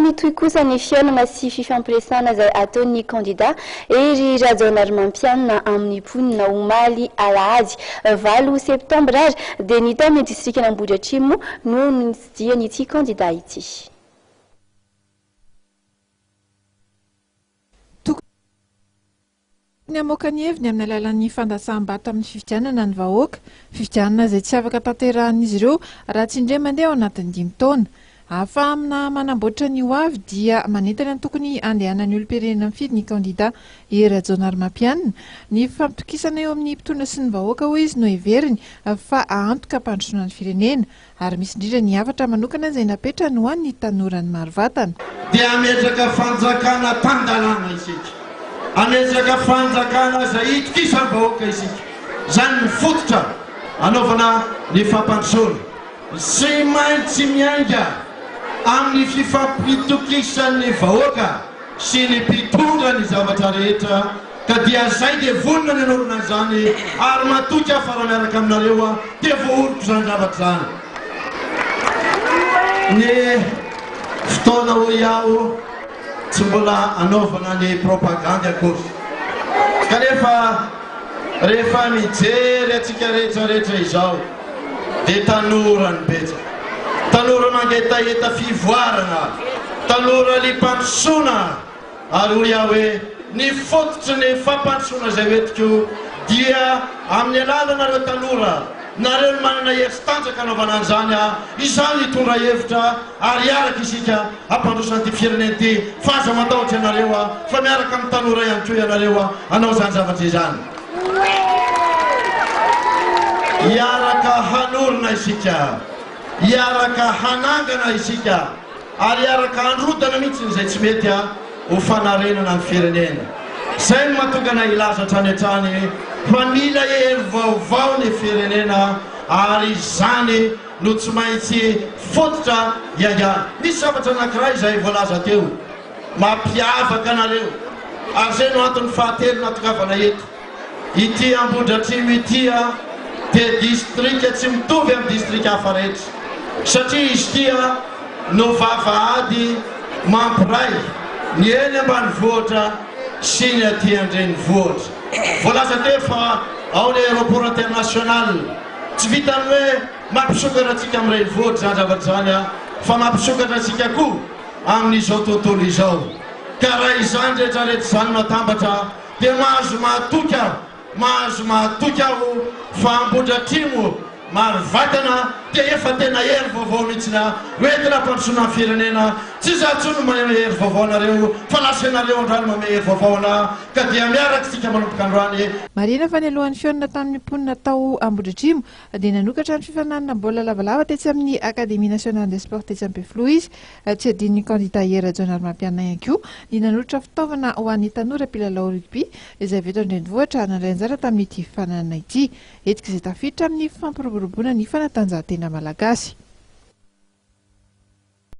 mitohy kosa ny fihaonana sy fifampiresahana izay ataon'ny kandida Hery Rajaonarimampianina amin'ny mponina omaly alahady valo septambra ary dia ny tao amin'ny distrikan'Ambohidratrimo no nitsidihan'ity kandida ity. Tokony hamoaka ny heviny amin'ny alalan'ny fandatsaham-bato amin'ny fifidianana ny vahoaka, fifidianana izay tsy afaka tanterahin'izy ireo raha tsy indray mandeha ao anatin'ny dimy taona. Ahafahana manamboatra ny ho avy dia manentana ny tokony handehanan'ny olom-pirenena mifidy ny kandida Hery Rajaonarimampianina. Ny fifampitokisana eo amin'ny mpitondra sy ny vahoaka hoy izy no heveriny fa antoka hampandrosoana ny firenena. Ary misy indrindra ny hafatra manokana izay napetrany ho an'ny tanoran'i Marovatana. Dia hametraka fanjakana tan-dalàna isika. Hametraka fanjakana izay itokisan'ny vahoaka isika. Izany no fototra anaovana ny fampandrosoana. Tsy maintsy miainga amin'ny fifampitokisan'ny vahoaka sy ny mpitondra ny zavatra rehetra ka dia zay dia vonona ny hanorina an'izany ary matoky aho fa raha miaraka aminareo aho dia voahoriko izany zavatra izany. Ny fotoana hoy aho tsy mbola hanaovana ny propagandy akory kanefa Rehefa mijery antsika rehetra rehetra izao dia tanora ny betsaka. Tanora mangetaheta fivoarana, tanora liam-pandrosoana ary hoy aho hoe ny fototry ny fampandrosoana izay hoentiko dia amin'ny alalanareo tanora, nareo no manana hery sy tanjaka hanaovana an'izany, izaho no hitondra hevitra ary hiaraka isika hampandroso an'ity firenena ity fa aza matahotra ianareo a, fa miaraka amin'ny tanora ihany koa ianareo a, hanao izany zavatra izany. Hiaraka hanorina isika, hiaraka hanangana isika ary hiaraka handrodana mihitsy izay tsy mety a, ho fanarenana ny firenena. Izay no mahatonga anay hilaza hatrany hatrany fa mila hery vaovao ny firenena ary izany no tsy maintsy fototra iaingana. Misy zavatra anankiray izay voalaza teo, mampiavaka anareo, ary izay no antony fahatelo nahatongavana eto. Ity Ambohidratrimo ity dia distrika tsy mitovy amin'ny distrika hafa rehetra, satria izy ity no vavahady mampiray ny eny ambanivohitra sy ny aty an-drenivohitra. Voalaza teo fa ao ny aéroport international. Tsy vitan'ny hoe mampisokatra antsika amin'ny renivohitra izany zavatra izany fa mampisokatra antsika koa amin'izao tontolo izao. Ka raha izany rehetra rehetra izany no atambatra dia mahazo mahatoky aho, mahazo mahatoky aho fa Ambohidratrimo Marovatana dia efa tena hery vaovao mihitsy ho entina hampandrosoana ny firenena. Tsy izaho intsony no manome hery vaovao anareo fa lasa ianareo androany manome hery vaovao anah ka dia miaraka isika manomboka androany. Marihina fa nialohan'ny fihaonana tamin'ny mponina tao Ambohidratrimo dia nanokatra ny fifaninanana baolina lavalava tetsy amin'ny Académie Nationale des Sports tetsy Ampefiloha izy. Tsy adinon'ny kandida Hery Rajaonarimampianina ihany koa ny nanolotra fitaovana ho an'ny tanora mpilalao rugby izay avy eto an-drenivohitra nandray anjara tamin'ity fifaninanana ity. Hetsika izay tafiditra amin'ny fampiroboroboana ny fanatanjahantena malagasy.